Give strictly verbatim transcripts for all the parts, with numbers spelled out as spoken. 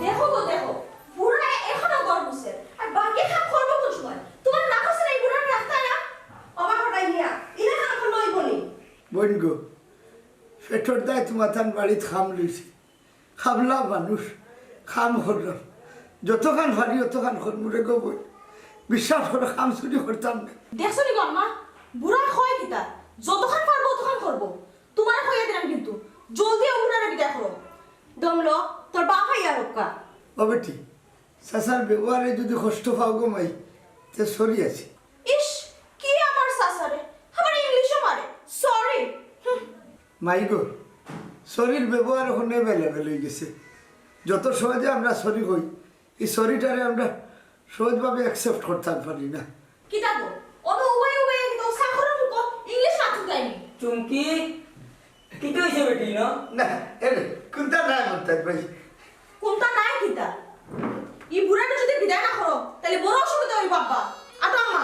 দেখো গো, দেখো, বুড়া এখনো ঘর মুছের, আর বাকি কাম করবো কোন সময়? তোমার না কইছে না এই বুড়ারে রাখতায় না? অবাক হটাই মিয়া, ইলা কাম করলে অইবো নি? বইন গো, পেটর দায় তোমার তান বাড়িত কাম লইছি, কামলা মানুষ, কাম করলাম, যতখান পারি অতখান করমু রে গো বইন। বিশ্বাস করো, কাম চুরি করতাম না। দেখছো নি গো আম্মা, বুড়ায় কয় কিতা, যতখান পারবো অতখান করবো। তোমারে কইয়া দিলাম কিন্তু, জলদি অউ বুড়ারে বিদায় করো। দমলো, তোর বাপ আইয়া রক্ষা। ও বেটি, চাচার ব্যবহারে যদি কষ্ট পাও গো মাই, তে sorry আছি। ইস, কি আমার চাচারে, আবার ইংলিশও মারে, sorry। হুম। মাই গো, sorryর ব্যবহার অখন available অইগেছে। যত সহজে আমরা sorry কই, ই sorryটারে আমরা সহজভাবে accept করতাম পারি না। কিতা গো? অনো উবাই উবাই কিতা ও চাকরর মুখো ইংলিশ মাতছো তাইনি? চুমকি, কিতা অইছে বেটি, না? না, এরে, কুন্তা নাই মন্তাজ ভাই। কুন্তা নাই কিতা? ই বুড়ারে যদি বিদায় না করো, তাইলে বড় অসুবিধা অইবো আব্বা। আটো আম্মা।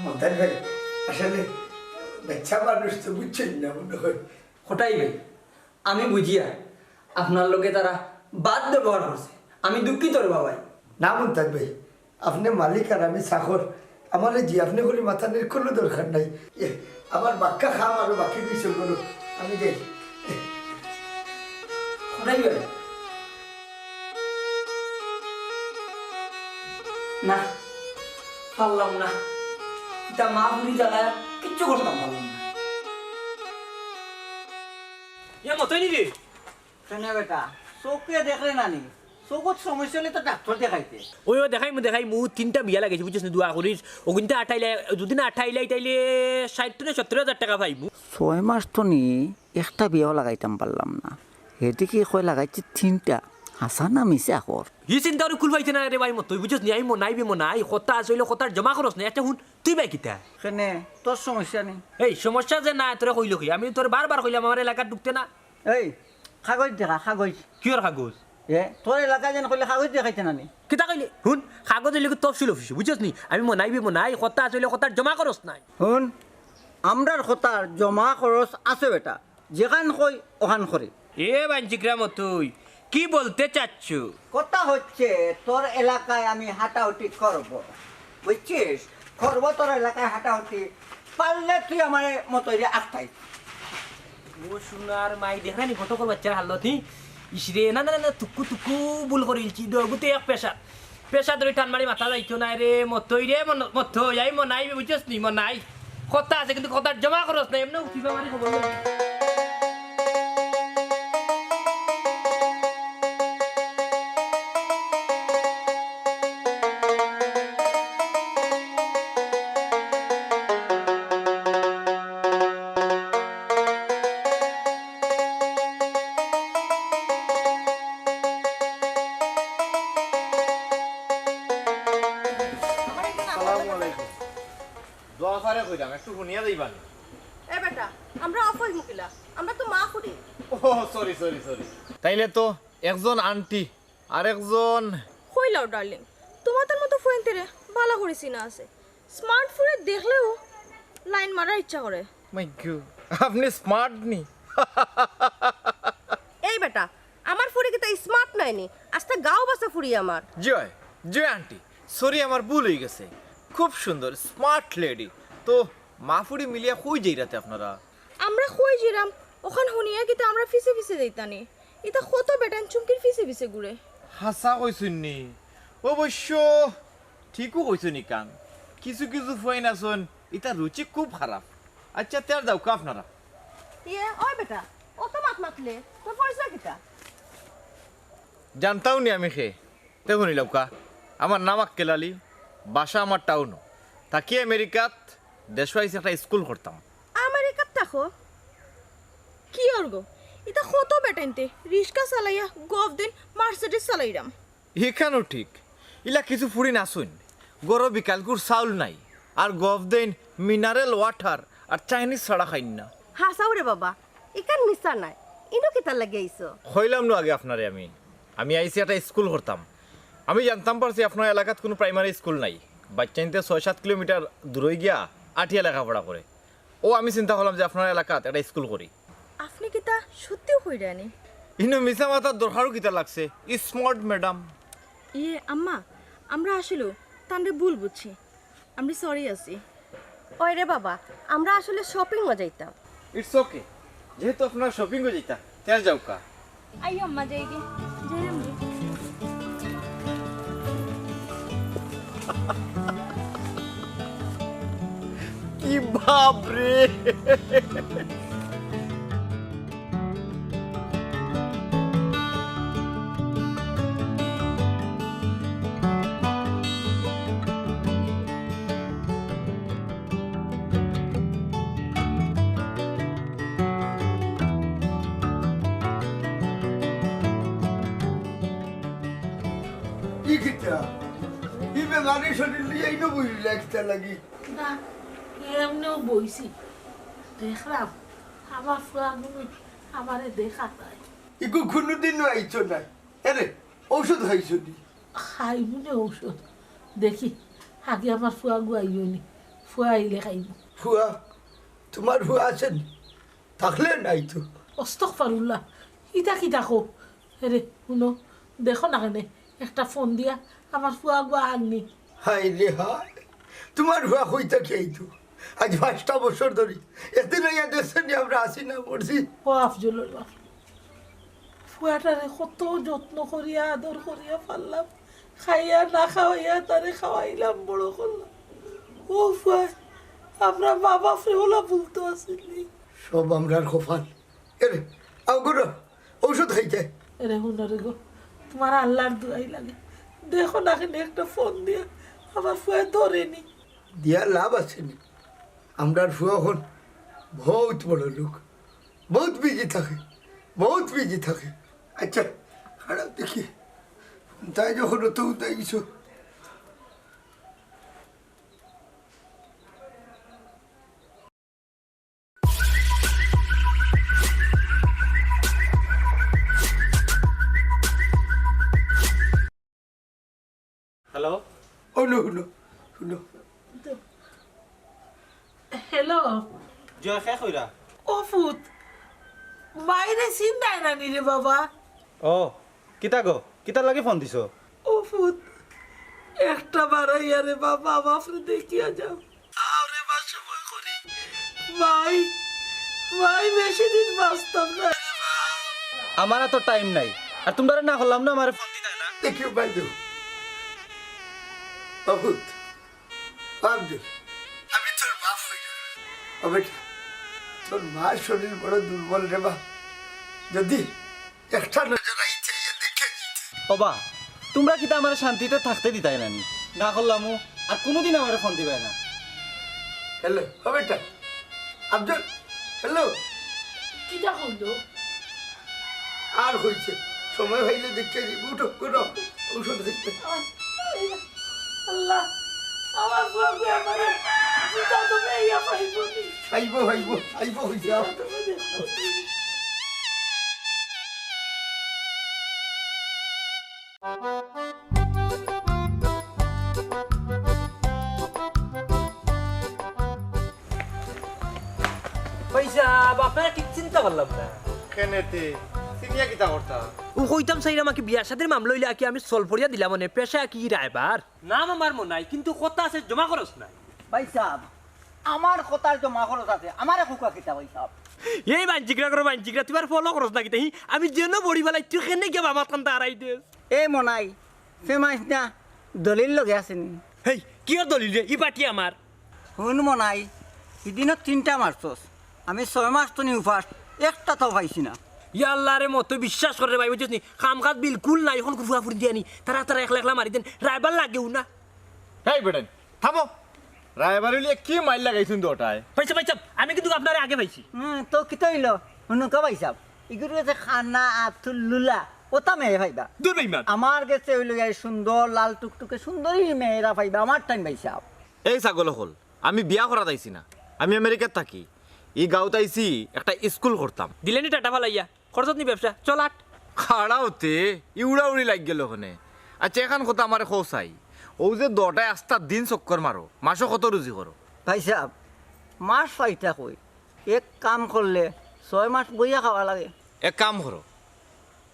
মন্তাজ ভাই, আসলে বাচ্চা মানুষ তো বুঝছইন না মনে হয়। কটাই ভাই, আমি বুঝিয়া আপনার লগে তারা bad ব্যবহার করছে, আমি দুঃখিত রে বাবাই। না মন্তাজ ভাই, আপনে মালিক আর আমি চাকর, আমারে জি আপনে করি মাতানির কুনু দরকার নাই। এ, আমার বাক্কা কাম আরো বাকি রইছে বলো, আমি যাই। কটাই ভাই। না, পারলাম না। ইতা মা ফুড়ি জ্বালায় কিচ্ছু করতাম পারলাম না। ইয়া মতই নি রে? কেনে বেটা, চউখে দেখরে না নি? চউখত সমস্যা অইলে তো ডাক্তর দেখাইতে। ওই, ওই, দেখাইমু, দেখাইমু, তিনটা বিয়া লাগাইছি, বুঝছস নি, দোয়া করিস। অগুইন্তে আটাইলে, দুদিন আটাইলে, আটাইলে ষাইট না সত্তর হাজার টেকা পাইমু। ছয় মাস তো নি, একটা বিয়াও লাগাইতাম পারলাম না। হেদিকে কয় লাগাইছি তিনটা, হাছা না মিছা কর? হি চিন্তা করি কুল পাইতে না রে ভাই, মতই বুঝছস নি, আমি মনাই বে মনাই, কথা আছে অইলে কথার জমা খরচ নাই। আচ্ছা হুন, তুই ভাই কিতা? কেনে, তোর সমস্যা নি? এই সমস্যা যে না, তোরে কইলো কি? আমি তোরে বারবার কইলাম আমার এলাকাত ঢুকতে না। এই, কাগজ দেখা, কাগজ। কিয়র কাগজ? এ, তোর এলাকায় যেন কইলে কাগজ দেখাইতে না নি? কিতা কইলে? হুন, কাগজ অইলে কি তহসিল অফিসো, বুঝছস নি? আমি মনাই বে মনাই, কথা আছে অইলে কথার জমা খরচ নাই। হুন, আমরার কথার জমা খরচ আছে বেটা, যেখান কই অখান করি। এ বাঞ্চিকরা মতই, কি বলতে চাচ্ছ? কথা হচ্ছে, তোর এলাকায় আমি হাঁটাহুটি করব, বুঝছিস? করব তোর এলাকায় হাঁটাহুটি, পারলে তুই আমার মতইরে আটকাই। ও সোনার মাই, দেখরা নি ঘটকর বাচ্চার হালত, হি? ইসরে, না, না, না, না, তুকু, তুকু ভুল করিলছি, দগুতে এক পেশা। পেশা ধরি টান মারি মাথা যাইতো নায় রে, মতই রে, মন-, মতই, আই মনাই, বুঝছস নি, মনাই। কথা আছে, কিন্তু কথার জমা খরচ নাই, এমনে উঠিবা মারি খবর নাই। আসসালামু আলাইকুম। দোয়া ফারে কইরাম, একটু হুনিয়া যাইবা নি? এ বেটা, আমরা অফ অইমু কিলা? আমরা তো মা ফুড়ি। ও, সরি, সরি, সরি। তাইলে তো একজন আন্টি, আর একজন কইলাও ডার্লিং, তোমাদের মতো ফুয়েন্তেরে ভালা করি চিনা আছে। স্মার্ট ফুড়ি দেখলেও লাইন মারার ইচ্ছা করে। মাই গড, আপনি স্মার্ট নি? এই বেটা, আমার ফুড়ি কিতা স্মার্ট নায় নি? আস্তা গাঁও বাসা ফুড়ি আমার। জি অয়, জি অয় আন্টি, সরি, আমার ভুল অই গেছে। খুব সুন্দর, স্মার্ট লেডি। তো মা ফুড়ি মিলিয়া কই যাইরাতে আপনারা? আমরা কই যাইরাম, অখান হুনিয়া কিতা আমরা পিছে পিছে যাইতানি? ইতা কত বেটাইন চুমকির পিছে পিছে ঘুরে। হাছা কইছইন নি? অবশ্য ঠিকউ কইছইন ইখান। কিছু কিছু ফুয়াইন আছইন, ইতার রুচি খুব খারাপ। আচ্ছা, তে আর যাউক্কা আপনারা। ইয়ে, ওই বেটা, অত মাত মাতলে, তোর পরিচয় কিতা? জানতাউ নি আমি কে। তে হুনিলাউক্কা, আমার নাম আক্কেল আলী, বাসা আমার টাউনো। থাকি আমেরিকাত, দেশো আইছি একটা স্কুল করতাম। আমার একাত থাকো। কিওর গো, ইতা কত বেটাইন্তে রিক্সা চালাইয়া গফ দেইন মার্সিডিজ চালাইরাম। ইখানও ঠিক। ইলা কিছু ফুড়িন আছইন, ঘরো বিকালকুর চাউল নাই, আর গফ দেইন মিনারেল ওয়াটার আর চাইনিজ ছাড়া খাইন না। হাছাউ রে বাবা, ইখান মিছা নায়। ইনো কিতার লাগি আইছো? কইলাম নু আগে আপনারে আমি, আমি আইছি একটা স্কুল করতাম। আমি জানতাম পারছি আপনার এলাকাত কুনু প্রাইমারি স্কুল নাই। বাইচ্চাইন্তে ছয় সাত কিলোমিটার দূরই গিয়া আটিয়া লেখাপড়া করে। ও আমি চিন্তা করলাম যে আপনার এলাকাত একটা স্কুল করি। আপনে কিতা সত্যিউ কইরা নি? ইনো মিছা মাতার দরকারও কিতা লাগছে? Smart madam. ইয়ে আম্মা, আমরা আসলে তানরে ভুল বুঝছি। আমি সরি আছি। ওই রে বাবা, আমরা আসলে শপিংও যাইতাম। ইটস ওকে, যেহেতু আপনারা শপিংও যাইতা, তে যাউক্কা। আইও আম্মা, যাইগি। যাইরাম রে। কি ভাব রে! ই কিতা? ই বেমারি শরীর লইয়া ইনো বই রিল্যাক্স লাগি। না, এমনেউ বইছি। দেখলাম, আমার ফুয়া মুই আমারে দেখা যায়। ইগু কুনুদিনও আইছো না। এরে, ঔষধ খাইছো নি? খাইমু নে ঔষধ। দেখি, আগে আমার ফুয়া গু আইও নি। ফুয়া আইলে খাইমু। ফুয়া? তুমার ফুয়া আছে নি? থাকলে নাই তো। আস্তাগফিরুল্লাহ। ইতা কিতা কও? এরে, হুনো, দেখো না কেনে, একটা ফোন দিয়া আমার ফুয়া গু আননি। হায় রে হায়, তুমার ফুয়া কই থাকি আইতো? আজ পাঁচটা বছর ধরি এদিন আইয়া দেখছে নি আমরা আছি না মরছি। ও আফজলর বাপ, ফুয়াটারে কত যত্ন করিয়া, আদর করিয়া পাললাম, খাইয়া না খাওয়াইয়া তারে খাওয়াইলাম, বড় করলাম। ও ফুয়া, আমরা মা বাপরে ওলা ভুলতো আছিনি। সব আমরার কপাল। এরে, আও গো, ঔষধ খাইতে। এরে, হুনো রে গো, তুমার আল্লার দুয়াই লাগে। দেখো না কেনে একটা ফোন দিয়া, আমার ফুয়া ধরে নি। দিয়া লাভ আছে নি? আমরার ফুয়া অখন বউত বড় লোক, বউত বিজি থাকে, বউত বিজি থাকে। আচ্ছা, খারাপ দেখি, তাই যখন অত উদাই গেছো। হ্যালো? হুনো, হুনো, হুনো। হ্যালো। জয়, কে কইরা? ও ফুত, মাইরে চিন্তায় না নি রে বাবা। ও, কিতা গো? কিতার লাগি ফোন দিছো? ও ফুত, একটা বারাইয়া রে বাবা, বাপরে দেখিয়া যাও। আরে বা সময় করি। ভাই, ভাই, বেশি দিন বাঁচতাম না রে বা। আমার তো টাইম নাই। আর তুমরারে না করলাম না, আমারে ফোন দিতায় না। দেখিও ভাই, দেও। ও ফুত, আব্দুল, আমি তোর বাপ হই না। ও বেটা, তোর মার শরীর বড় দুর্বল রে বা। যদি একটা নজর আইতে, ইয়ে দেখে নিতে। ও বা, তুমরা কিতা আমারে শান্তিতে থাকতে দিতায় না নি? না করলামু, আর কুনুদিন আমারে ফোন দিবায় না। হ্যালো, ও বেটা, আব্দুল, হ্যালো। কিতা কইলো? আর হইছে, সময় পাইলে দেখতে যাইব, উঠো, উঠো, ঔষধ খাইতে। আল্লাহ, আমার ফুয়া গো আমারে জুতা তো মেয়া পাইব নি। আইব, আইব, আইব, হইছে। জুতা তো মেয়া পাইব নি। ভাইসাব, আপনারে ঠিক চিনতা পারলাম না। কেনে তে? চিনিয়া কিতা করতা? ও কইতাম চাইরাম আকি বিয়া শাদির মামলা অইলে আকি আমি সলফরিয়া দিলাম মানে, পেশা আকি রায়বার। নাম আমার মনাই, কিন্তু কথা আছে জমা খরচ নাই। ভাইসাব, আমার কথার জমা খরচ আছে, আমারে কউক্কা কিতা ভাইসাব। এই বাঞ্চিকরা করো বাঞ্চিকরা, তুই আর ফলো খরচ না কিতা হি? আমি যেন বড়ি বালাই, তুই কেনে গিয়া বাবা কান্দা হারাই দেস? এ মনাই, ফেমাইস না, দলিল লগে আছে নি? হেই, কিয়র দলিল রে? ই পাটি আমার। হুন মনাই, হিদিনও তিনটা মারছস, আমি ছয় মাস তো নি উপাস, একটা তো পাইছি না। ইয়া আল্লাহ রে, মতো বিশ্বাস কর রে ভাই, বুঝছস নি? কাম কাজ বিলকুল নাই, অখন ফুয়া ফুরি দিয়া নি, তারা তারা একলা একলা মারি দেন, রায়বার লাগেও না। হেই বেটাইন, থামো। রায়বারি অইলে কি মাইর লাগাইছইন দুটায়? পাইছি, পাইছি, আমি কিন্তু আপনারে আগে পাইছি। হুম, তো কিতা অইলো? হুনুক্কা ভাইসাব, ইগুর গেছে খানা, আতুর, লুলা, অতা মেয়ে পাইবা। দূর বেইমান। আমার গেছে অইলো এই সুন্দর লাল টুকটুকে সুন্দরী মেয়েরা পাইবা, আমার টাইম ভাইসাব। এই ছাগল অকল, আমি বিয়া করাত আইছি না, আমি আমেরিকাত থাকি। ই গাঁওত আইছি একটা স্কুল করতাম। দিলে নি টাটা ফালাইয়া, খরচত নি ব্যবসা, চল আট। খাড়া অতে ইউড়াউড়ি লাগি গেল অখনে। আচ্ছা, এখান কথা আমারে কও চাই, অউ যে দুটায় আস্তা দিন চক্কর মারো, মাসো কত রুজি করো? ভাইসাব, মাস পাইতা কই? এক কাম করলে ছয় মাস বইয়া খাওয়া লাগে। এক কাম করো,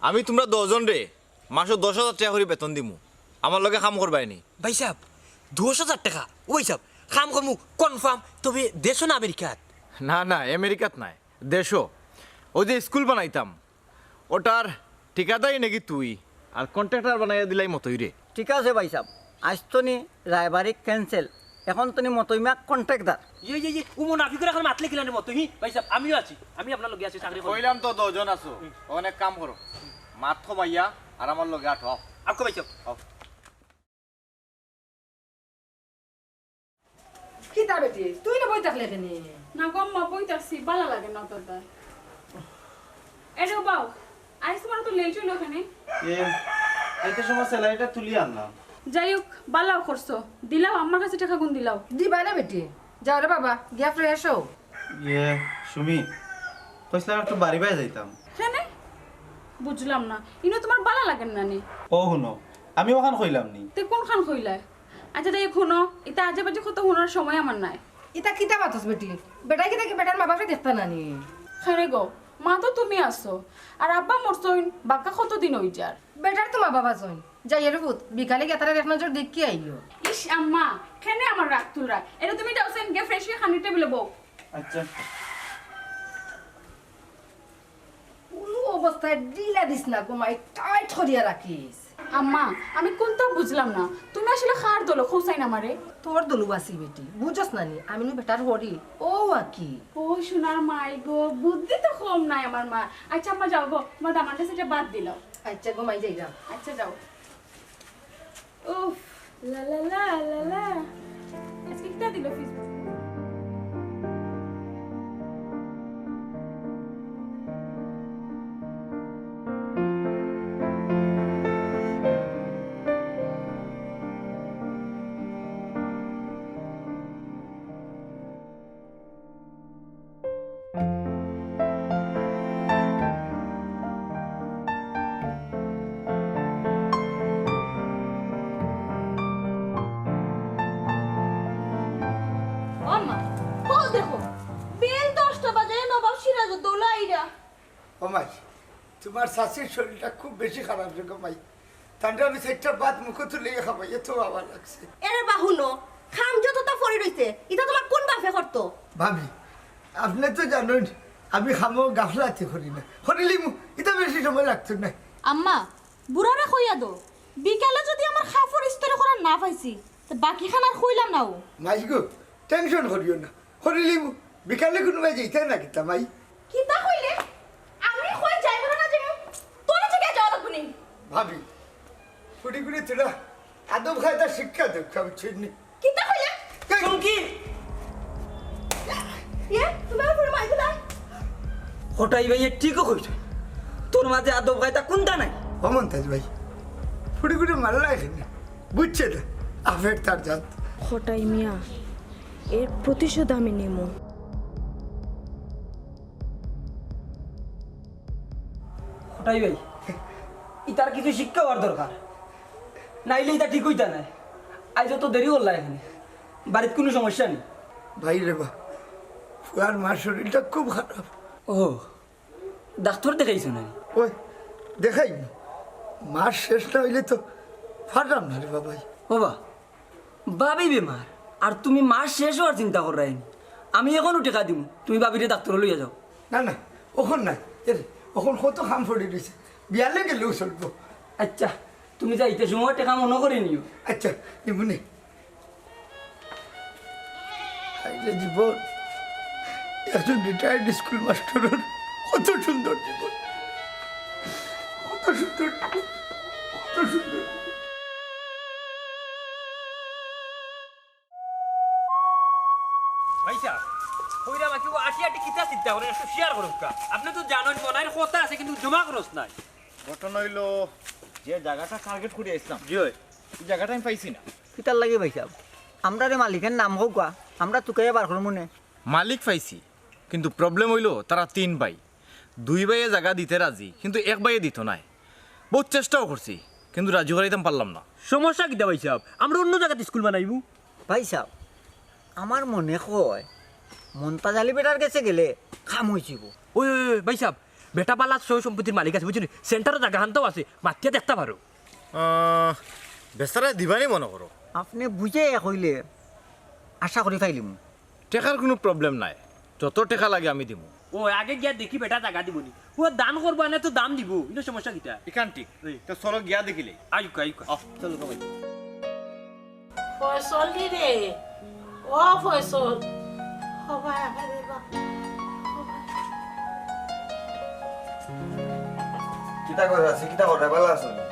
আমি তুমরা দুইজনরে মাসো দশ হাজার টেকা করি বেতন দিমু, আমার লগে কাম করবায় নি? ভাইসাব, দশ হাজার টেকা? ও ভাইসাব, কাম করমু কনফার্ম, তবে দেশো না আমেরিকাত? না, না, আমেরিকাত নায়, দেশো। অউ যে স্কুল বানাইতাম, অটার ঠিকাদারি নাকি তুই, আর কন্ট্রাক্টর বানাইয়া দিলাই মতইরে। ঠিক আছে ভাইসাব, আইজ তো নি রায়বারি ক্যান্সেল, এখন তো নি মতই মিয়া কন্ট্রাক্টর। ইয়ে, ইয়ে, ইয়ে, ও মুনাফিকর এখন মাতলে কিলানে মতই, হি? ভাইসাব, আমিও আছি, আমি আপনার লগে আছি, চাকরি করি। কইলাম তো দুইজন আছো, অখন এক কাম করো, মাত কমাইয়া আর আমার লগে আটো, আও। আউক্কা ভাইসাব। আও। কিতা বেটি, তুই না বই থাকলে কেনে? না গো আম্মা, বই থাকছি, বালা লাগে না অতটা। এরে বাউ, আইজ তুমার তো লেট অইলো কেনে? এ, আইতে সময় স্যালারিটা তুলি আনলাম। যাই হোক, বালাও করছো। দিলাও, আম্মার কাছে টেকা গুন দিলাও। দিবা না বেটি? যাও রে বাবা, গিয়া ফ্রেশ হও। ইয়ে, সুমি, কইছিলাম একটু বাড়ি বায় যাইতাম। কেনে? বুঝলাম না, ইনো তুমার বালা লাগের না নি? ও হুনো, আমি অখান কইলাম নি। তে কুনখান কইলায়? আচ্ছা, তাই হুনো, ইতা আজে বাজে কথা হুনার সময় আমার নাই। ইতা কিতা মাতস বেটি? বেটায় কিতা কি বেটার মা বাপরে দেখতা না নি? কেনে গো, মা তো তুমি আছো, আর আব্বা মরছইন, বাক্কা কতদিন অই যার। বেটার তো মা বাপ আছইন, যাইও রে পুত, বিকালে গিয়া তারার এক নজর দেখিয়া আইও। ইস আম্মা, কেনে আমার রাগ তুলরায়? এরে তুমি যাও, সেন গিয়া ফ্রেশ অইয়া খানির টেবিলো বও। আচ্ছা। কুনু অবস্থায় ঢিলা দিস না গো মাই, টাইট করিয়া রাখিস। আম্মা, আমি কুনতা বুঝলাম না, তুমি আসলে কার দলো কও চাইন আমারে? তোর দলো আছি বেটি, বুঝস না নি, আমি নু বেটার হরি, ও আকি। ও সোনার মাই গো, বুদ্ধি তো কম নাই আমার মা। আচ্ছা আম্মা, যাও গো, তুমার দামান্দরে একটা বাত দিলাও। আচ্ছা গো মাই, যাইরাম। আচ্ছা, যাও। উফ, লা লা লা লা লা। আজকে কিতা দিল Facebook? ও মা, ও দেখো, বেল দশটা বাজে, নবাব সিরাজউদ্দৌলা আইরা। ও মাই, তুমার চাচির শরীরটা খুব বেশি খারাপ রে গো মাই। তানরে আমি চাইরটা ভাত মুখো তুলিয়া খাবাইয়া তো বাবা লাগছে। এরে বা হুনো, কাম যততা পড়ি রইছে, ইতা তুমার কুন বাপে করতো? ভাবি, আপনে তো জানইন, আমি কামো গাফলাতি করি না। করিলিমু, ইতা বেশি সময় লাগতো না। আম্মা, বুড়ারে কইয়া দেও, বিকালে যুদি আমার কাপড় ইস্ত্রি করার না পাইছি, তে বাকিখান আর কইলাম না ও। মাই গো, টেনশন করিও না, করিলিমু। বিকালে কুনুবায় যাইতায় না কিতা মাই? কিতা কইলে? আমি কই যাইমু না যাইমু? তোরে জিগাইয়া যাওয়া লাগবো নি? ভাবি, ফুড়িগুরে থুড়া আদব কায়দা শিক্ষা দেউক্কা, বুঝছইন নি? কিতা কইলে? এই চুমকি! ইয়ে, তুমি আমার ফুড়ি মাই দিলা? কটাই ভাইয়ে ঠিকউ কইছে। তোর মাঝে আদব কায়দা কুনটা নাই? ও মন্তাজ ভাই, ফুড়িগুরে মারলা কেনে? বুঝছে না, আফের তার জাত। কটাই মিয়া, এর প্রতিশোধ আমি নিমু। কটাই ভাই, ইতার কিছু শিক্ষা অওয়ার দরকার, নাইলে ইতা ঠিক অইতা নায়। আইজ অত দেরি করলা কেনে, বাড়িত কুনু সমস্যা নি? ভাই রে বা, ফুয়ার মার শরীরটা খুব খারাপ। ও, ডাক্তর দেখাইছো না? ওই, দেখাইমু। মাস শেষ না অইলে তো পারতাম না রে বাবাই। ও বা, বাবাই বেমার, আর তুমি মাস শেষ অওয়ার চিন্তা কররায় নি। আমি অখনউ টেকা দিমু, তুমি বাবিরে ডাক্তরো লইয়া যাও। না, না, অখন নায়। এরে, অখন কত কাম পড়ি রইছে, বিয়ালে গেলেউ চলবো। আইচ্ছা, তুমি যাইতে সময় টেকা মনো করি নিও। আইচ্ছা, নিমুনে। হায়রে জীবন, একজন রিটায়ার্ড স্কুল মাস্টারর কত সুন্দর জীবন, কত সুন্দর জীবন, কত সুন্দর জীবন। ভাইসাব, কইরা বাকি ও আটি আটি কিতা চিন্তা করেন, একটু শেয়ার করুক্কা। আপনে তো জানইন, মনাইর কথা আছে, কিন্তু জমা খরচ নাই। ঘটনা অইলো, যে জাগাটা টার্গেট করি আইছলাম, জি অয়। ই জাগাটা আমি পাইছি না। কিতার লাগি ভাইসাব? আমরারে মালিকের নাম কউক্কা, আমরা তুকাইয়া বার করমুনে। মালিক পাইছি, কিন্তু প্রবলেম অইলো, তারা তিন ভাই, দুই ভাইয়ে জাগা দিতে রাজি, কিন্তু এক ভাইয়ে দিতো নায়। বউত চেষ্টাও করছি, কিন্তু রাজি করাইতাম পারলাম না। সমস্যা কিতা ভাইসাব? আমরা অন্য জাগাত স্কুল বানাইমু। ভাইসাব, আমার মনে অয় মন্তাজ আলী বেটার গেছে গেলে কাম অইযিবো। ওই, ওই, ওই, ভাইসাব, বেটা বালা সয় সম্পত্তির মালিক আছে, বুঝছইন নি? সেন্টারো জাগা খানতাও আছে, মাতিয়া দেখতা পারো। আহ, বেচারায় দিবানি মনো করো? আপনে বুঝাইয়া কইলে আশা করি পাইলিমু। টেকার কুনু প্রবলেম নাই, যত টেকা লাগে আমি দিমু। ও, আগে গিয়া দেখি বেটা জাগা দিবো নি। ও দান করবো, আনে তো দাম দিবো, ইনো সমস্যা কিতা? ইখান ঠিক। ওই। তো চলো গিয়া দেখিলে। আইউক্কা, আইউক্কা। আহ। চলো, সবাই। ফয়সল নি রে? ও ফয়সল। ও ভাই, আরে বাবা। কিতা করে আছে? কিতা করে? বালা আছো নি?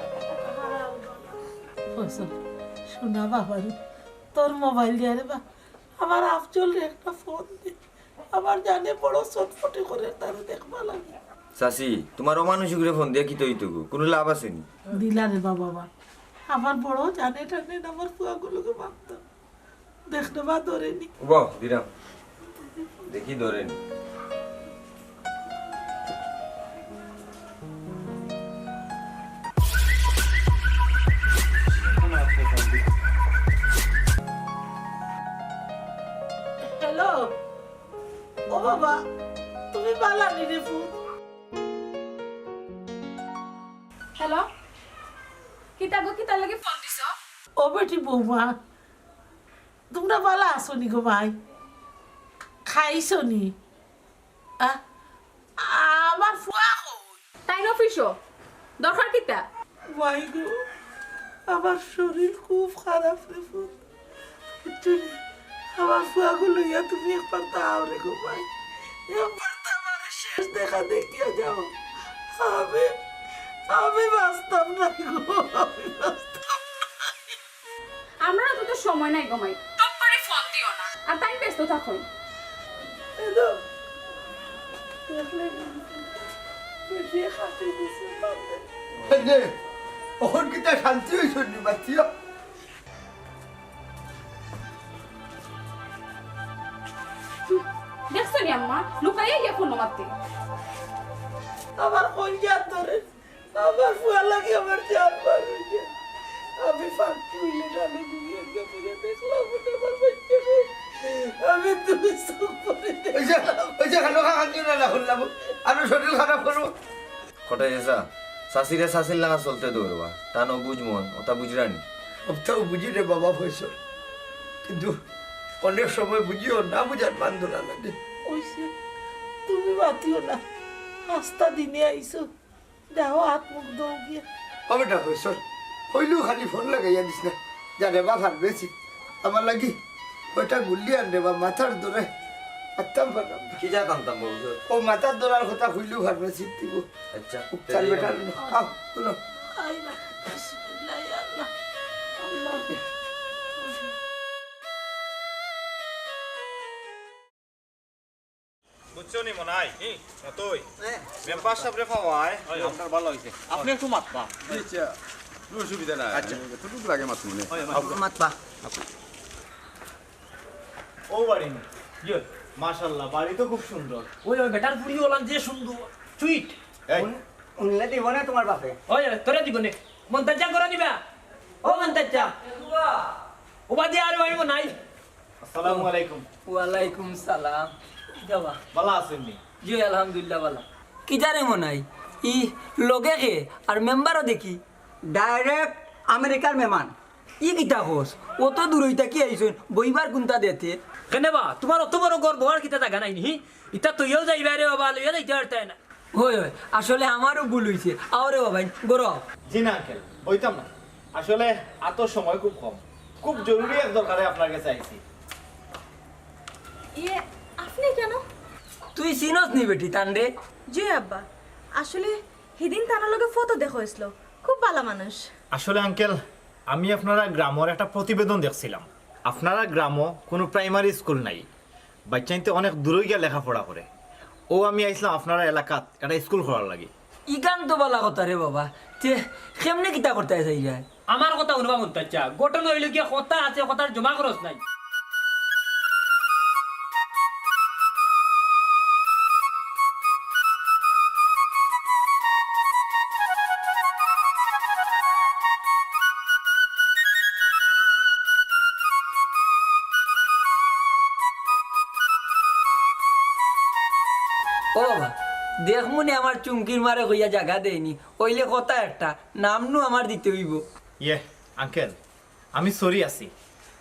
ফয়সল, শোনা বাবা রে, তোর মোবাইল দিয়া রে বা, আমার আফজলরে একটা ফোন দে। আমার জানে বড় ছটফটি করে, তারে দেখবা লাগে। চাচি, তুমার অমানুষিকরে ফোন দিয়া কিতা অইতো গো? কুনু লাভ আছে নি? দিলা রে বাবা, বা। আমার বড় জানে টানে আমার ফুয়াগুর লগে মাততাম। দেখ না বা, ধরে নি। বাহ, দিলাম। দেখি, ধরে নি। হ্যালো। ও বাবা, তুমি বালা নি রে ফুত? হ্যালো, কিতা গো, কিতার লাগি ফোন দিছো? ও বেটি বৌমা, তুমরা বালা আছো নি গো ভাই? খাইছো নি? আ-, আমার ফুয়া কই? তাইন অফিসো। দরকার কিতা? ভাই গো, আমার শরীর খুব খারাপ রে ফুত। বুঝছো নি? আমার ফুয়াগু লইয়া তুমি একবার আও রে গো ভাই। একবার তো আমার শেষ দেখা দেখিয়া যাও। আমি, আমি বাঁচতাম না গো, আমি বাঁচতাম না। আমরার তো সময় নাই গো মাই, তপ্পারে ফোন দিও না, আর তাইন ব্যস্ত থাকইন। হ্যালো। দেখলে নি? বেটিয়ে কাটি দিছে, বাপ রে। এই যে, অখন কিতা শান্তি অইছো নি, মাতিয়া? দেখছো নি আম্মা, লুকাইয়া গিয়া ফোন মারতে। আমার কইল জান ধরে, আমার ফুয়া লাগি আমার জান বার অইছে। আমি ফাঁকি অইলে আমি দুনিয়ার গিয়া ফিরে দেখলাম, ওটা আমার বাচ্চা রে। আমি দুই চোখ পরে ওই যে, ওই যে, খানো খান দিও না, না করলাম। আরো শরীর খারাপ করবো। কটাই চাচা, চাচিরে চাচির লাগা চলতে দৌড়বা। তান অবুঝ মন, ওটা বুঝরানি? ওটাও বুঝি রে বাবা ফয়সল, কিন্তু অনেক সময় বুঝিও না, বুঝার বান্দরা লাগে। অইছে, তুমি মাতিও না, আস্তা দিনে আইছো, যাও হাত মুখ ধও গিয়া। ও বেটা ফয়সল, কইলেউ খালি ফোন লাগাইয়া দিস না, জানে বা ফার্মেসি আমার লাগি ওটা গুল্লি আন রে বা, মাথার দরে আত্তাম পারলাম না। কি জাত আনতাম বাবু? ও মাথার দরার কথা কইলেউ ফার্মেসি দিব। আচ্ছা, উপচার তে বেটার দিলাম। আও, শুনো। আই না, বিসমিল্লাহ, আল্লাহ, আল্লাহ। বুঝছো নি মনাই? হুম। মতই। হ্যাঁ। মেম্বার সাবরে পাওয়ায়, হয়, হয়। আপনার ভালা অইছে। আপনে একটু মাতবা। আচ্ছা, কোনো অসুবিধা নাই। আচ্ছা। এতটুকু লাগে মাত্র মনে। হয়, হয়। মাতবা। ও বাড়ি নি? জি। মাশাআল্লাহ, বাড়ি তো খুব সুন্দর। ওই, ওই বেটার ফুড়ি ওলান যে সুন্দর, সুইট। এই। উন-, উনলে দিব না তোমার বাপে? ওই, ওই, তোরে দিব নে। মন্তাজ যা করে নিবা। ও মন্তাজ যা। ও বাদে আর ভাই নাই। আসসালামু আলাইকুম। ওয়ালাইকুম সালাম। কিতা বা? ভালা আছইন নি? জি, আলহামদুলিল্লাহ ভালা। কিতা রে মনাই? ই লগে কে? আর মেম্বারও দেখি। ডাইরেক্ট আমেরিকার মেহমান। ই কিতা কস? অত দূর অইতা কি আইছইন? বইবার কুনটা দেতে? কেনে বা? তোমার অত বড় ঘর, বওয়ার কিতা জাগা নাই নি? ইতা তইয়াও যাইবা রে বাবা, লইয়া যাইতে পারতায় না। হয়, হয়, আসলে আমারও ভুল অইছে। আও রে বাবা, গরো। জি না আঙ্কেল, বইতাম না। আসলে আতো সময় খুব কম, খুব জরুরি এক দরকারে আপনার গেছে আইছি। ইয়ে, আপনি কেন? তুই চিনস নি বেটি তানরে? জি আব্বা, আসলে হিদিন তানর লগে ফটো দেখা অইছিল, খুব ভালা মানুষ। আসলে আঙ্কেল, আমি আপনারা গ্রামর একটা প্রতিবেদন দেখছিলাম, আপনারা গ্রামো কোনো প্রাইমারি স্কুল নাই, বাচ্চাইন্তে অনেক দূরই গিয়া লেখাপড়া করে। ও আমি আইছলাম আপনারা এলাকাত একটা স্কুল খোলার লাগি। ইখান তো বালা কথা রে বাবা। তে কেমনে কিতা করতায় চাইরায়? আমার কথা হুনবা মন্তাজ চাচা, ঘটনা অইলো গিয়া কথা আছে, কথার জমা খরচ নাই। ও বাবা, দেখমুনে আমার চুমকির মারে কইয়া জাগা দেয়নি, অইলে কথা একটা, নাম নু আমার দিতে অইবো। ইয়ে, আঙ্কেল, আমি সরি আছি,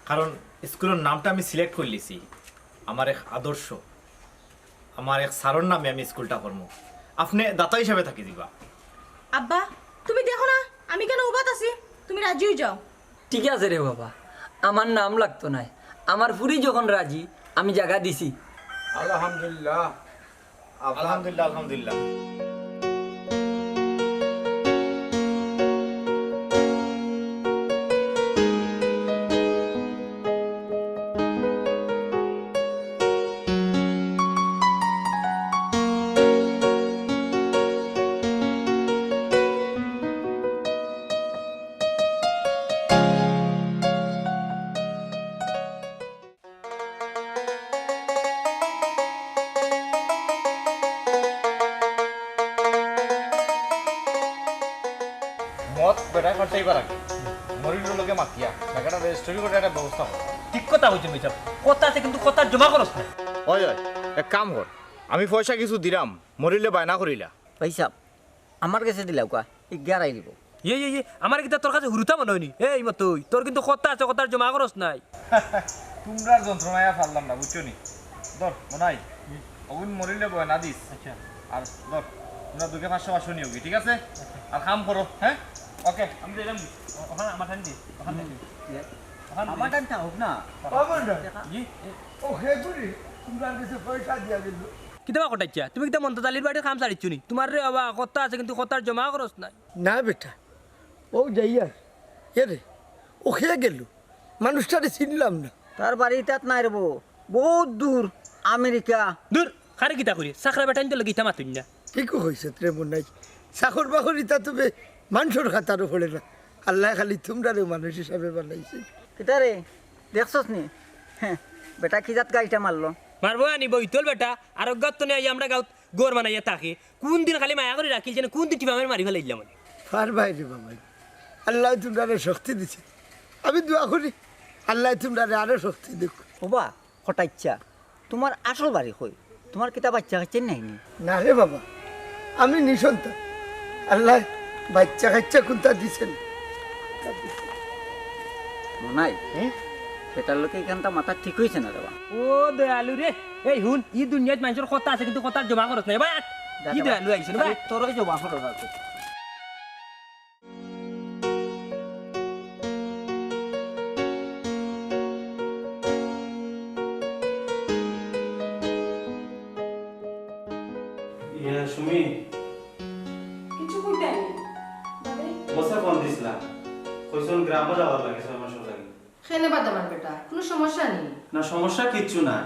কারণ স্কুলর নামটা আমি সিলেক্ট করিলিছি। আমার এক আদর্শ, আমার এক স্যারর নামে আমি স্কুলটা করমু। আপনে দাতা হিসাবে থাকি দিবা। আব্বা, তুমি দেখো না আমি কেনে উবাত আছি, তুমি রাজি অই যাও। ঠিক আছে রে বাবা, আমার নাম লাগতো নায়, আমার ফুরি যখন রাজি, আমি জাগা দিছি। আলহামদুলিল্লাহ। আলহামদুলিল্লাহ, আলহামদুলিল্লাহ। মদ বেটায় ফাটাইবার আগে মরিলর লগে মাতিয়া জাগাটা রেজিস্ট্রি করার একটা ব্যবস্থা কর। ঠিক কথা কইছইন ভাইসাব, কথা আছে কিন্তু কথার জমা খরচ নাই। ওই, ওই, এক কাম কর, আমি পয়সা কিছু দিরাম, মরিলে বায়না করিলা। ভাইসাব, আমার গেছে দিলাউক্কা, ইগিয়ে আরাই দিবো। ইয়ে, ইয়ে, ইয়ে, আমার কিতা তোর কাছে হুরুতা মনে অয়নি? এই মতই, তোর কিন্তু কথা আছে, কথার জমা খরচ নাই। তুমরার যন্ত্রণায় আর পারলাম না, বুঝছো নি? ধর, মনাই, অগুন মরিলে বায়না দিস। আচ্ছা। আর ধর, তুমরা দুগে পাঁচশো পাঁচশো নিওগি, ঠিক আছে? আর কাম করো, হ্যাঁ? ওকে। আমি দিলাম, ওখানে আমার ঠান্ডি, ওখানে হুম। ওখানে আমার টাইম থাকুক না। বাবা না। জি? ও খেয়ে করি, তুমরার গেছে পয়সা দিয়া দিল। কিতা বা কটাইচ্ছা? তুমি কিতা মন্তাজ আলীর বাড়ির কাম ছাড়িচ্ছো নি? তুমার রে বাবা, কথা আছে কিন্তু কথার জমা খরচ নাই। না বেটা, ও যাইয়ার। এ রে, ও খেয়ে গেল। মানুষটারে চিনলাম না। তার বাড়ি ইতাত নাই রে বো, বহুত দূর, আমেরিকা। দূর, কারে কিতা করি? চাকরা বেটাইন্তর লগে ইতা মাতইন না। ঠিকউ কইছত রে মনাই। চাকর বাকর ইতা তো বে মানষর খাতারও পড়ে না। আল্লায় খালি তুমরারেউ মানুষ হিসাবে বানাইছে। কিতা রে, দেখছস নি? হ্যাঁ, বেটা কি জাত গাইটা মারলো? মারবো আনি বইতল বেটা, আর অজ্ঞাত তো নেই আমরা গাউত ঘর বানাইয়া থাকে। কোন দিন খালি মায়া করি রাখিল যেন, কোন দিন টিপা মারি মারি ফেলাইলাম আমি। পারবায় রে বাবা, আল্লায় তুমরারে শক্তি দিছে। আমি দোয়া করি, আল্লায় তুমরারে আরো শক্তি দেউক। ওবা, কটাইচ্ছা, তুমার আসল বাড়ি কই? তুমার কিতা বাইচ্চা কাইচ্চা নাই নি? না রে বাবা, আমি নিঃসন্তান। আল্লায় বাইচ্চা কাইচ্চা কুনতা দিছে না। মনাই, হুম? বেটার লগে ইখানতা মাতা ঠিক অইছে না রে বা। ও দয়ালু রে, এই হুন, ই দুনিয়াত মানষর কথা আছে কিন্তু কথার জমা খরচ নাই। বাট, কি দয়ালু আইছে রে বা। তোরই জমা খরচ আছে। ইয়া, সুমি। কিছু কইতায় নি? বাদে? বসে ফোন দিছলা। কইছইন গ্রামো যাওয়ার লাগি, ছয় মাসর লাগি। কেনে বাদ আমার বেটা, কুনু সমস্যা নি? না, সমস্যা কিচ্ছু নাই।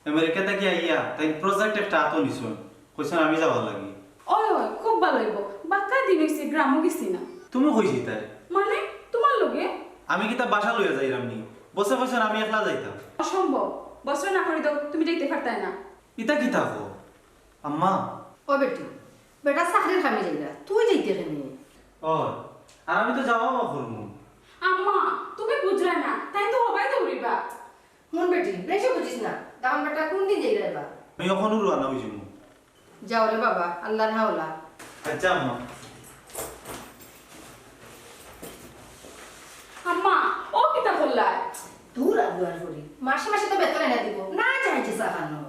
আমেরিকা থাকি আইয়া তাইন প্রজেক্ট একটা আতো নিছইন। কইছইন আমি যাওয়ার লাগি। ওই, ওই, খুব ভালা অইবো। বাক্কা দিন অইছে গ্রামো গেছি না। তুমি কই যাইতায়? মানে, তুমার লগে? আমি কিতা বাসা লইয়া যাইরাম নি? বসে কইছইন আমি একলা যাইতাম। অসম্ভব। বসরে না করি দেও, তুমি যাইতে পারতায় না। ইতা কিতা কও? আম্মা। ও বেটি, বেটা চাকরির কামে যাইরা, তুই যাইতে কেনে? ও, আর আমি তো যাওয়া বা করমু। আম্মা, তুমি বুঝরায় না, তাইন তো হবায় দৌড়িবা। হুন বেটি, বেশি বুঝিস না। দামান বেটা কুন দিন যাইরায় বা? আমি অখনউ রওয়ানা অইযিমু। যাও রে বাবা, আল্লার হাওলা। আচ্ছা আম্মা। আম্মা, ও কিতা করলায়? দূর আবু আর করি। মাসে মাসে তো বেতন এনে দিব। না চাইছে চা খানো।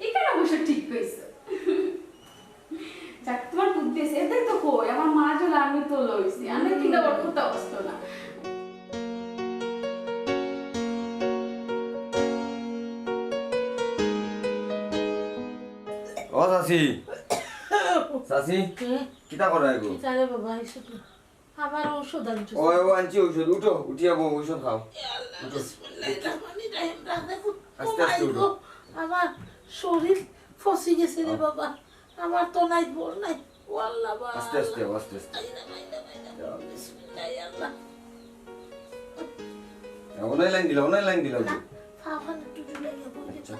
ইখান অবশ্য ঠিক কইছো। যাক, তুমার বুদ্ধি আছে, এটাই তো কই, আমার মা জ্বলে আমি তো লইছি, আমি কিনা ওর কথা বুঝতো না। ও চাচি, চাচি, হুম? কিতা করো এগু? কিতা রে বাবা, আইছো তো। আবার ঔষধ আনছো? ও, ও আনছি ঔষধ। উঠো, উঠিয়া বউ ঔষধ খাও। ইয়া আল্লাহ, উঠো। বিসমিল্লাহির রহমানির রহিম। রাধে কু-, আস্তে আস্তে উঠো। আমার শরীর ফসি গেছে রে বাবা, আমার তো নাই, বল নাই। ও আল্লাহ, বাবা। আস্তে আস্তে, আস্তে আস্তে। আইরা, আইরা, আইরা। বিসমিল্লাহ, আল্লাহ। ওনাই লাইন দিলা, ওনাই লাইন দিলা। বাবা, একটু দূরে গিয়ে বই দে। আচ্ছা।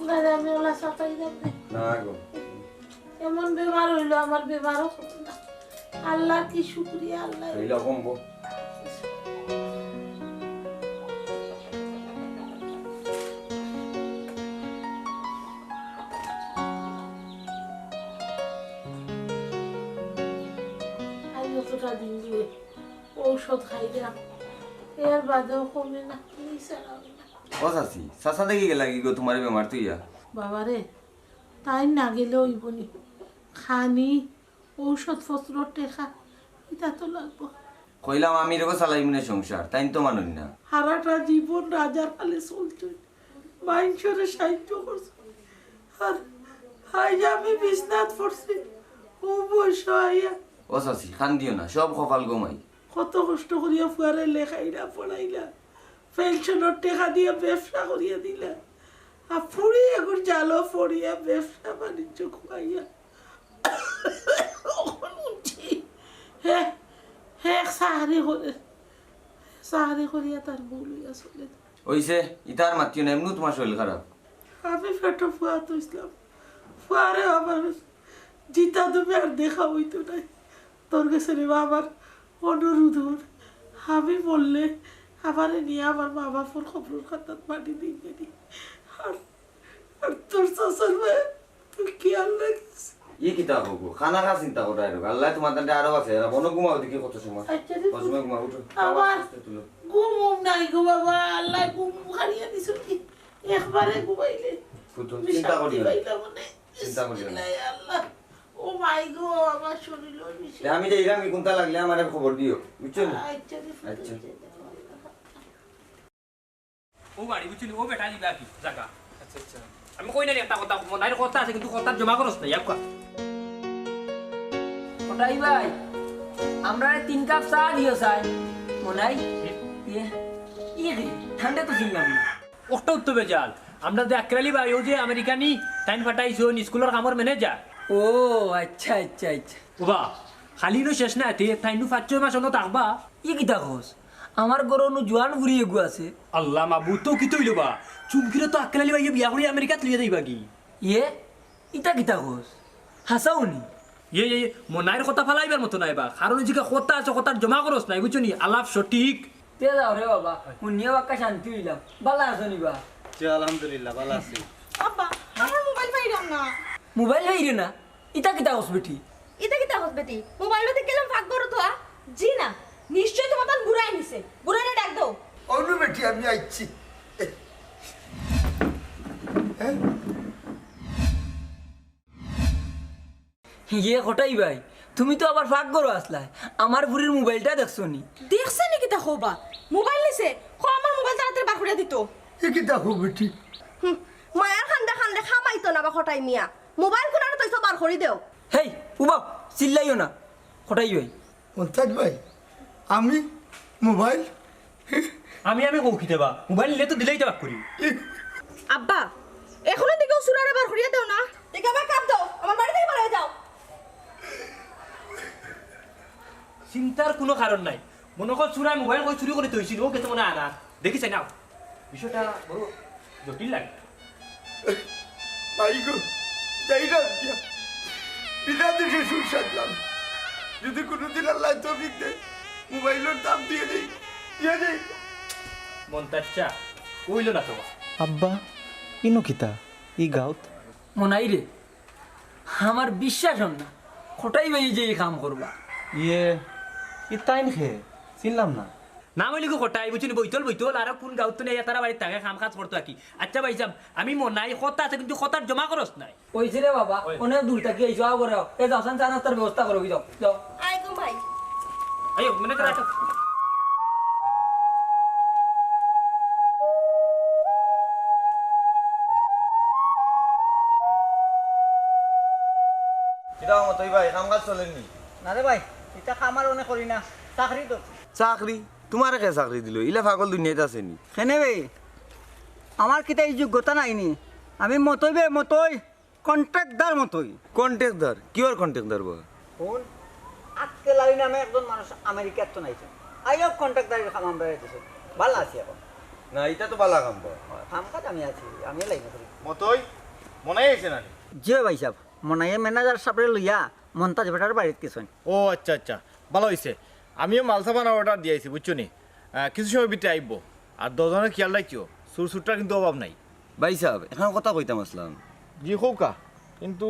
না রে, আমি ওলা সাতাই দেব রে। না গো। এমন বেমার অইলো, আমার বেমারও কমে না। আল্লাহ কি শুকরিয়া, আল্লাহ। অইলো কমবো। আই অতটা দিন ধরে ঔষধ খাইলাম, এর বাদেও কমে না, নিচে নামে না। ও চাচি, চাচা দেখি গেলা কি গো তোমার বেমার তুইয়া? বাবারে, তাই না গেলে অইবো নি? খানি, ঔষধপত্র, টেকা, ইতা তো লাগবো। কইলাম আমি রেগো চালাইমু না সংসার, তাইন তো মানইন না। হারাটা জীবন রাজার হালে চলছইন, মাইনষরে সাহায্য করছইন। আর আইজ আমি বিছনাত পড়ছি, ও বয়স আইয়া। ও চাচি, কান্দিও না, সব কপাল গো মাই। কত কষ্ট করিয়া ফুয়ারে লেখাইলা, পড়াইলা, পেনশনর টেকা দিয়া ব্যবসা করিয়া দিলা। আর ফুড়ি এগুর জালো পড়িয়া ব্যবসা বাণিজ্য খুয়াইয়া। অখন উঠি। হে, হে চাকরি করে। চাকরি করিয়া তার বউ লইয়া চলে। অইছে, ইতা আর মাতিও না, এমনেউ তোমার শরীর খারাপ। আমি পেটো ফুয়া থইছলাম। ফুয়ারে আমার জিতা তুমি আর দেখা অইতো নায়। তোর গেছে রে বা আমার অনুরোধ অর, আমি মরলে আমারে নিয়া আমার মা বাপর কবরর কান্দাত মাটি দিবে নি। আর, আর তোর চাচার ভাই, তুই খেয়াল রাখিস। ই কিতা কও গো? খানা খা চিন্তা করো আরো। আল্লাহ তোমার তান্ডে আরো আছে। এরা বনো ঘুমাও দেখি কত সময়। আচ্ছা রে, কত সময় ঘুমাও, উঠো। আবার আস্তে আস্তে তুলো। ঘুম ঘুম নাই গো বাবা, আল্লাহ ঘুম হারিয়ে দিছইন কি? একবারে ঘুমাইলে। ফুটো, আমি চিন্তা শান্তি করিও না। পাইলাম না। চিন্তা করিও না। বিসমিল্লাহ আল্লাহ। ও মাই গো, আমার শরীর ওই বিষয়। তে আমি যাইরাম কি, কুন্তা লাগলে আমারে খবর দিও, বুঝছো নি? আচ্ছা রে, ফুটো, আচ্ছা। আচ্ছা, আচ্ছা। ও বাড়ি বুঝছো নি, ও বেটা দিবা কি জাগা। আচ্ছা, আচ্ছা। আমি কই না নি একটা কথা, মনাইর কথা আছে, কিন্তু কথার জমা খরচ নাই, এক কথা। কটাই ভাই, আমরারে তিন কাপ চা দিও চাই। মনাই, ইয়ে, ইয়ে কি? ঠান্ডা তো চিনলাম না। অখটাউ তো বেজাল। আমরা যে আক্কেল আলী ভাই, অউ যে আমেরিকানি, তাইন পাঠাইছইন স্কুলর কামর ম্যানেজার। ও, আচ্ছা, আচ্ছা, আচ্ছা। ও বা, খালি নু শেষ না, তে তাইন নু পাঁচ ছয় মাস অনো থাকবা। ই কিতা কস? আমার ঘরো নু জোয়ান ফুড়ি এগু আছে। আল্লাহ মাবুদ, তো কিতা অইলো বা? চুমকিরে তো আক্কেল আলী ভাইয়ে বিয়া করি আমেরিকাত লইয়া যাইবা কি? ইয়ে, ইতা কিতা কস? হাছাউ নি? ইয়ে, ইয়ে, ইয়ে, মনাইর কথা ফালাইবার মতো নায় বা। কারণ ইজিকা কথা আছে, কথার জমা খরচ নাই, বুঝছো নি? আলাপ সঠিক। তে যাও রে বাবা, হুনিয়া বাক্কা শান্তি অইলাম। বালা আছো নি বা? জি, আলহামদুলিল্লাহ, বালা আছি। আব্বা, আমার মোবাইল পাইলাম না। মোবাইল পাইরে না? ইতা কিতা কস বেটি? ইতা কিতা কস বেটি? মোবাইল লইতে গেলাম পাকঘরো তো, আ? জি না, নিশ্চয় তোমার তান বুড়ায় নিছে। বুড়ারে ডাক দেও। অনু বেটি, আমি আইছি। ইয়ে কটাই ভাই, তুমি তো আবার পাকঘরো আছলায়, আমার ফুড়ির মোবাইলটা দেখছো নি? দেখছে নি কিতা কও বা? মোবাইল নিছে? কও আমার মোবাইল তাড়াতাড়ি বার করিয়া দিতো। ই কিতা কও বেটি? হুম, মায়ার কান্দে কান্দে কামাইতো না বা কটাই মিয়া। মোবাইল কুনানো থইছো বার করি দেও। হেই, উবাও, চিল্লাইও না। কটাই ভাই। মন্তাজ ভাই, আমি মোবাইল আমি, আমি কও কিতা বা? মোবাইল নিলে তো দিলাইতা বাক করি। আব্বা, অখনর দিকেউ চুরারে বার করিয়া দেও না। দেখি আমার কাপ দাও, আমার বাড়ি থাকি বার অইয়া যাও। চিন্তার কুনু কারণ নাই। মনো কর চুরায় মোবাইল কই চুরি করি থইছিল, অউ গেছে মনে অয় আনাত। দেখি চাই নাও। বিষয়টা বড় জটিল লাগে। ভাই গো, যাইরাম গিয়া। বিনা দোষে সুখ সাধলাম। যদি কুনুদিন আল্লায় তৌফিক দেয়, মোবাইলর দাম দিয়া দেই, দিয়া দেই। মন্তাজ চা, অইলো না তোমার। আব্বা, ইনো কিতা? ই গাউত? মনাই রে, আমার বিশ্বাস অর না, কটাই ভাই যে ই কাম করবা। ইয়ে, ই তাইন কে? চিনলাম না। নাম অইলো গি কটাই, বুঝছো নি? বৈতল, বৈতল, আরো কুন গাউত তো নেই, তারা বাড়িত থাকে, কাম কাজ করতো আর কি। আচ্ছা ভাইসাব, আমি মনাই, কথা আছে, কিন্তু কথার জমা খরচ নাই। অইছে রে বাবা, অনেক দূর থাকি আইছো, আও ঘরো আও। এ যাও, চা নাস্তার ব্যবস্থা করো, যাও, যাও। আইগো ভাই। আইও, ম্যানেজার, আইও। কিতা মতই ভাই, কাম কাজ চলের নি? না রে ভাই, ইতা কাম আর অনে করি না, চাকরি তো। চাকরি? তুমারে কে চাকরি দিল? ইলা পাগল দুনিয়াত আছে নি? কেনে বে? আমার কিতা ই যোগ্যতা নাই নি? আমি মতই বে, মতই। কন্ট্রাক্টদার মতই। কন্ট্রাক্টদার? কিওর কন্ট্রাক্টদার বা? হুন, আক্কেল আলী নামে একজন মানুষ আমেরিকাত তো নাইছে। আইও কন্ট্রাক্টদারির কাম আমরারে দিছে। ভালা আছি এখন। না, ইটা তো ভালা কাম বা। কাম কাজ আমি আছি, আমি লাইনে করি। মতই, মনাই আইছে না নি? জি ভাইসাব, মনাইয়ে ম্যানেজার সাবরে লইয়া মন্তাজ বেটার বাড়িত গেছইন। ও আচ্ছা, আচ্ছা, ভালা অইছে। আমিও মালসাবানা অর্ডার দিয়া আইছি, বুঝছো নি? আহ, কিছু সময় ভিতরে আইবো। আর দুইজনে খিয়াল রাখিও, চুর-চুরটার কিন্তু অভাব নাই। ভাইসাব, একখান কথা কইতাম আছলাম। জি, কউক্কা, কিন্তু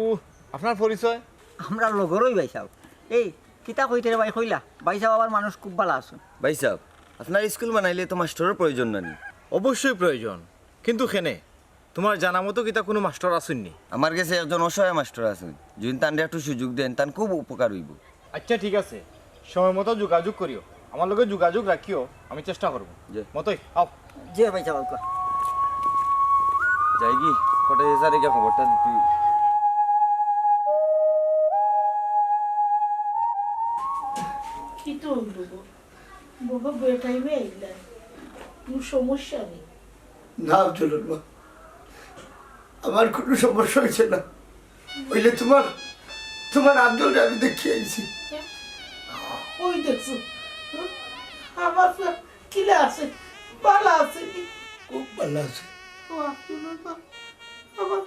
আপনার পরিচয়? আমরা লগরই ভাইসাব। এই, কিতা কইতে রে ভাই কইলা? ভাইসাব আবার মানুষ খুব ভালা আছইন। ভাইসাব, আপনার স্কুল বানাইলে তো মাস্টরর প্রয়োজন না নি? অবশ্যই প্রয়োজন, কিন্তু কেনে? তুমার জানা মতো কিতা কুনু মাস্টর আছইন নি? আমার গেছে একজন অসহায় মাস্টর আছইন, যুদি তানরে একটু সুযোগ দেইন, তান খুব উপকার অইবো। আচ্ছা, ঠিক আছে, সময় মতো যোগাযোগ করিও, আমার লগে যোগাযোগ রাখিও, আমি চেষ্টা করমু। জি। মতই, আও। জি ভাইসাব, আউক্কা। যাইগি, কটাই স্যারে গিয়া খবরটা দিতে। কিতা অইলো গো? বাবা, বেটাইমে আইলা, কুনু সমস্যা নি? না, আব্দুল মা, আমার কুনু সমস্যা অইছে না। অইলে তুমার, তুমার আব্দুলরে আমি দেখিয়া আইছি। ওই দেখছো, আমার ফুয়া কিলা আছে, ভালা আছে নি? খুব ভালা আছে। ও আব্দুল মা, আমার,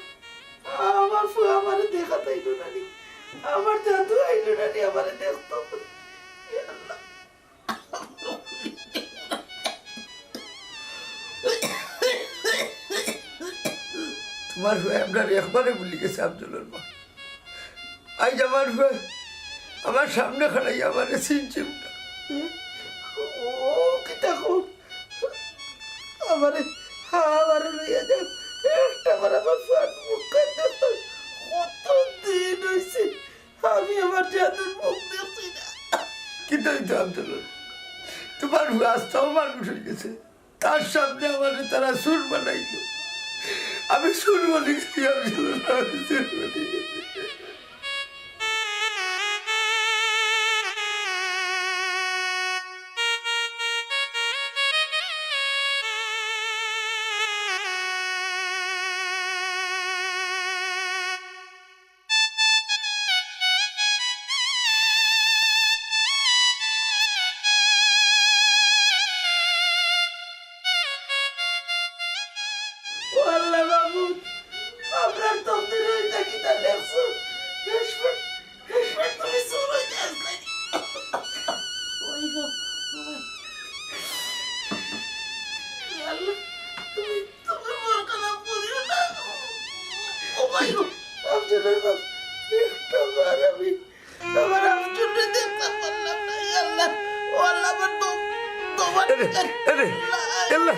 আমার ফুয়া আমারে দেখাত আইলো না নি, আমার দাদু আইলো না নি আমারে দেখতো। ইয়া আল্লাহ। তুমার ফুয়া আমরারে একবারে ভুলি গেছে, আব্দুলর মা। আইজ আমার ফুয়া আমার সামনে খাড়াইয়া আমারে চিনছেউ না। ও কিতা কও? আমারে, আমারে লইয়া যাও। একটা বার আমার ফুয়ার মুখ দেখতাম। কত দিন অইছে। আমি আমার জাদুর মুখ দেখছি না। কিতা অইতো আব্দুল? তুমার ফুয়া আস্তাও মানুষ অইগেছে। তার সামনে আমারে তারা চুর বানাইলো। আমি চুর বনি গেছি, আব্দুল, আমি চুর বনি গেছি। ও আল্লাহ মাবুদ, আমরার তকদিরো ইতা কিতা লেখছো? হেশমত, হেশমত তুমি চুর অইতে আছলায় নি। ওই গো, ওই। ইয়া আল্লাহ, তুমি, তুমি মন খারাপ করিও না। ও ভাই গো, আফজলের বাপ, একটা বার আমি আমার আফজলরে দেখতাম পারলাম না, ইয়া আল্লাহ। ও আল্লাহ, আমার দম, দম আরে, আরে, আল্লাহ।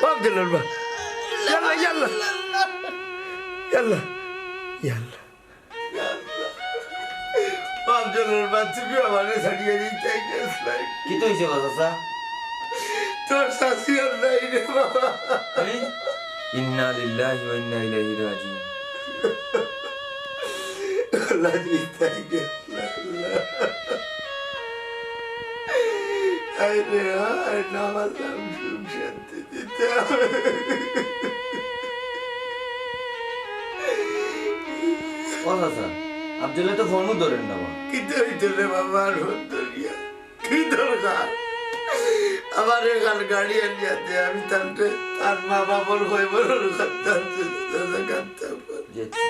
ও আফজলের বাপ। ইয়া আল্লাহ, ইয়া আল্লাহ। ইয়া আল্লাহ, ইয়া আল্লাহ। ও আফজলের বাপ, তুমি আমারে ছাড়িয়া যাইতায় গেছলায়। কিতা অইছে বা চাচা? তোর চাচি আর নাই রে বাবা। এই, ইন্না লিল্লাহি ওয়া ইন্না ইলাইহি রাজিউন। আল্লাহ দিতাই গেল, আল্লাহ। আয় রে আয়, নামাজ আমি সুখ শান্তি দিতে হবে। ও চাচা, আফজলে তো ফোনও ধরের না বা। কিতা অইতো রে বাবা, আর ফোন ধরিয়া? কি দরকার? আমারে কাল গাড়ি আনিয়া দে, আমি তানরে, তার মা বাবার হয়ে বড় করতাম, কাঁদতাম। জি, আচ্ছা।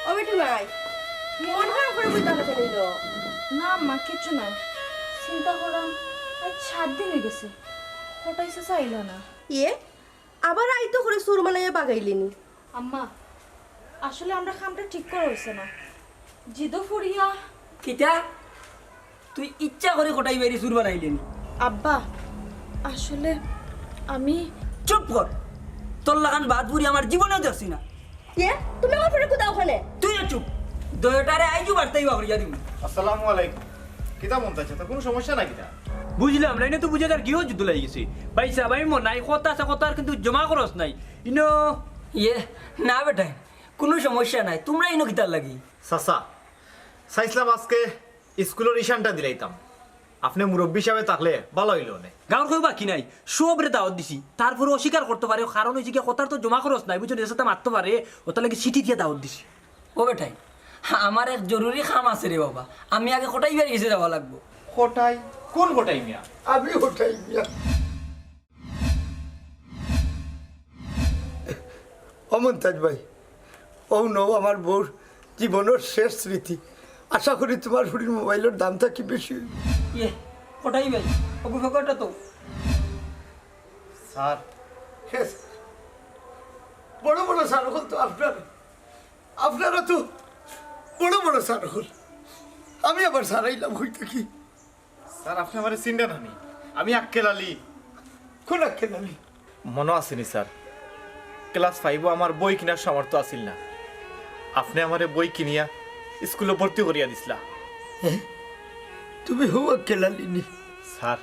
ও বেটি মাই, মন খারাপ করে বই তাহলে কেন হইল? না আম্মা, কিচ্ছু না। চিন্তা করাম, আজ সাত দিন অইগেছে, কটাই চাচা আইলা না। ইয়ে, আবার আইতো করে চুর বানাইয়া বাগাইলিনি। আম্মা, আসলে আমরা কামটা ঠিক করা অইছে না। জিদো ফুরিয়া। কিতা? তুই ইচ্ছা করে কটাই বাইরে চুর বানাইলে নি? আব্বা, আসলে আমি চুপ কর। তোর লাখান বাদ বুড়ি আমার জীবনেও দেখছি না। এ, তুমি আমার ফোনে কোথাও ওখানে? তুইও চুপ। দয়াটারে আইজু বার্তাই বাগড়িয়া দিবি। আসসালামু আলাইকুম। কিতা মন্তাজ চাচা, কোনো সমস্যা না কিতা? বুঝলাম না, ইনো তো বুঝা যার গৃহযুদ্ধ লাগি গেছে। ভাইসাব, আমি মনে নাই, কথা আছে, কথা আর কিন্তু জমা খরচ নাই। ইনো ইয়ে, না বেটাইন, কুনু সমস্যা নাই, তুমরা ইনো কিতার লাগি? চাচা, চাইছলাম আজকে স্কুলর ঈশানটা দিলাইতাম, আপনে মুরব্বি হিসাবে থাকলে ভালা অইলো অনে। গাঁওর কেউ বাকি নাই, সবরে দাওয়াত দিছি, তারপরে অস্বীকার করতো পারে, কারণ অইছে গিয়া কথার তো জমা খরচ নাই, বুঝছো, এর সাথে মাততো পারে, অতার লাগি চিঠি দিয়া দাওয়াত দিছি। ও বেটাইন, আমার এক জরুরি কাম আছে রে বাবা, আমি আগে কটাই ভাইর গেছে যাওয়া লাগবো। কটাই? কোন কটাই মিয়া? আমি কটাই মিয়া। ও মন্তাজ ভাই, অউ নও আমার বউর জীবনর শেষ স্মৃতি। আশা করি তুমার ফুরির মোবাইলর দাম থাকি বেশি অইবো। ইয়ে, কটাই ভাই, অগু ফেকো ইটা তো। স্যার। হে স্যার। বড় বড় স্যার অকল তো আপনারা। আপনারা তো বড় বড় স্যার অকল। আমি আবার স্যার অইলাম কই থাকি? স্যার, আপনে আমারে চিনরা না নি? আমি আক্কেল আলী। কোন আক্কেল আলী? মনো আছে নি স্যার, ক্লাস ফাইভো আমার বই কিনার সামর্থ্য আছিল না, আপনে আমারে বই কিনিয়া স্কুলো ভর্তি করিয়া দিছলা। হে? তুমি হউ আক্কেল আলী নি? স্যার,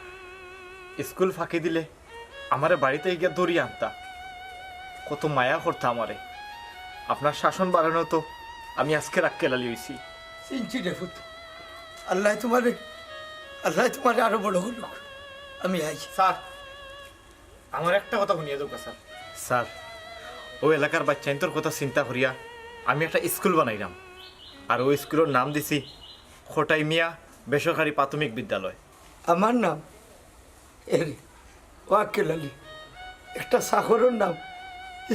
স্কুল ফাঁকি দিলে আমারে বাড়িত গিয়া ধরিয়া আনতা। কত মায়া করতা আমারে। আপনার শাসন বাড়ানো তো আমি আজকের আক্কেল আলী অইছি। চিনছি রে পুত। আল্লায় তুমারে, আল্লায় তুমারে আরো বড় করুক। আমি আই। স্যার, আমার একটা কথা হুনিয়া যাউক্কা স্যার। স্যার, অউ এলাকার বাইচ্চাইন্তর কথা চিন্তা করিয়া আমি একটা স্কুল বানাইরাম। আর অউ স্কুলর নাম দিছি কটাই মিয়া বেসরকারি প্রাথমিক বিদ্যালয়। আমার নাম? এরে, ও আক্কেল আলী, একটা চাকরর নাম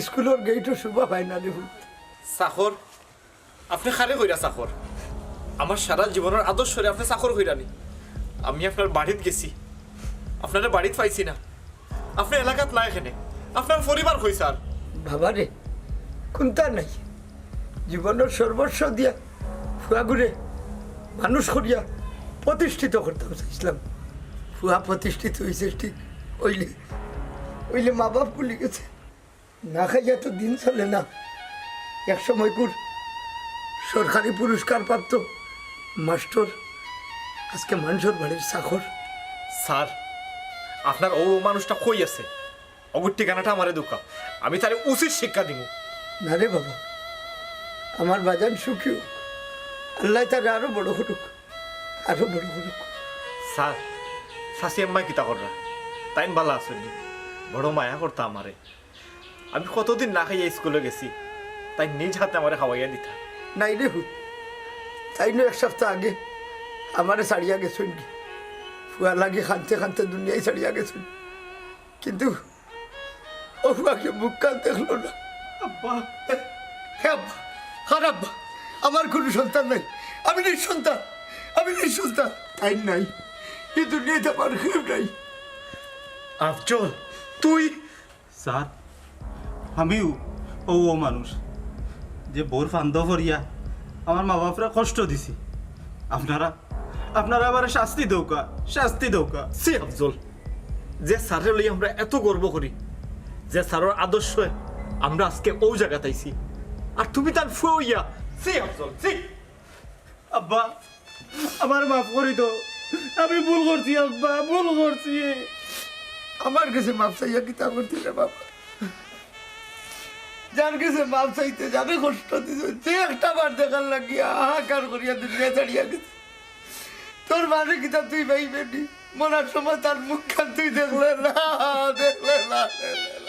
স্কুলর গেইটো শোভা পায় না রে পুত। চাকর? আপনে কারে কইরা চাকর? আমার সারা জীবনর আদর্শরে আপনে চাকর কইরা নি? আমি আপনার বাড়িত গেছি, আপনারে বাড়িত পাইছি না। আপনে এলাকাত নাই কেনে? আপনার পরিবার কই স্যার? বাবা রে, কুন্তা নাই। জীবনর সর্বস্ব দিয়া ফুয়াগুরে মানুষ করিয়া প্রতিষ্ঠিত করতাম চাইছলাম। ফুয়া প্রতিষ্ঠিত অইছে ঠিক, অইলে, অইলে মা বাপ ভুলি গেছে। না খাইয়া তো দিন চলে না। এক সময়কুর সরকারি পুরস্কারপ্রাপ্ত মাস্টর, আজকে মানষর বাড়ির চাকর। স্যার, আপনার অউ মানুষটা কই আছে? অগুর ঠিকানাটা আমারে দেউক্কা, আমি তারে উচিত শিক্ষা দিমু। না রে বাবা, আমার বাজান সুখী অউক, আল্লায় তারে আরো বড় করুক, আরো বড় করুক। স্যার, চাচি আম্মায় কিতা কররা? তাইন ভালা আছইন নি? বড় মায়া করতা আমারে। আমি কতদিন না খাইয়া স্কুলো গেছি, তাইন নিজ হাতে আমারে খাওয়াইয়া দিতা। নাই রে পুত, তাইনও এক সপ্তাহ আগে আমারে ছাড়িয়া গেছইন গি। ফুয়া লাগি কানতে কানতে দুনিয়াই ছাড়িয়া গেছইন। কিন্তু অউ ফুয়ায় মুখখান দেখলো না। আব্বা। হে আব্বা, কার আব্বা? আমার কুনু সন্তান নাই। আমি নিঃসন্তান, আমি নিঃসন্তান। তাইন নাই, ই দুনিয়াত আমার কেউ নাই। আফজল, তুই? স্যার, আমিও অউ, অউ মানুষ, যে বউর ফান্দো পড়িয়া আমার মা বাপরে কষ্ট দিছি। আপনারা, আপনারা আমারে শাস্তি দেউক্কা, শাস্তি দেউক্কা। ছি আফজল, যে স্যাররে লইয়া আমরা এত গর্ব করি, যে স্যারর আদর্শে আমরা আজকে অউ জাগাত আইছি, আর তুমি তান ফুয়া অইয়া, ছি আফজল, ছি। আব্বা, আমারে মাফ করি দেও, আমি ভুল করছি আব্বা, ভুল করছি। আমার গেছে মাফ চাইয়া কিতা করতে রে বাবা? যার গেছে মাফ চাইতে যারে কষ্ট দিছে, যে একটা বার দেখার লাগিয়া হাহাকার করিয়া দুনিয়া ছাড়িয়া গেছে। তোর মারে কিতা তুই পাইবে নি? মরার সময় তার মুখখান তুই দেখলে না, দেখলে না, দেখলে না।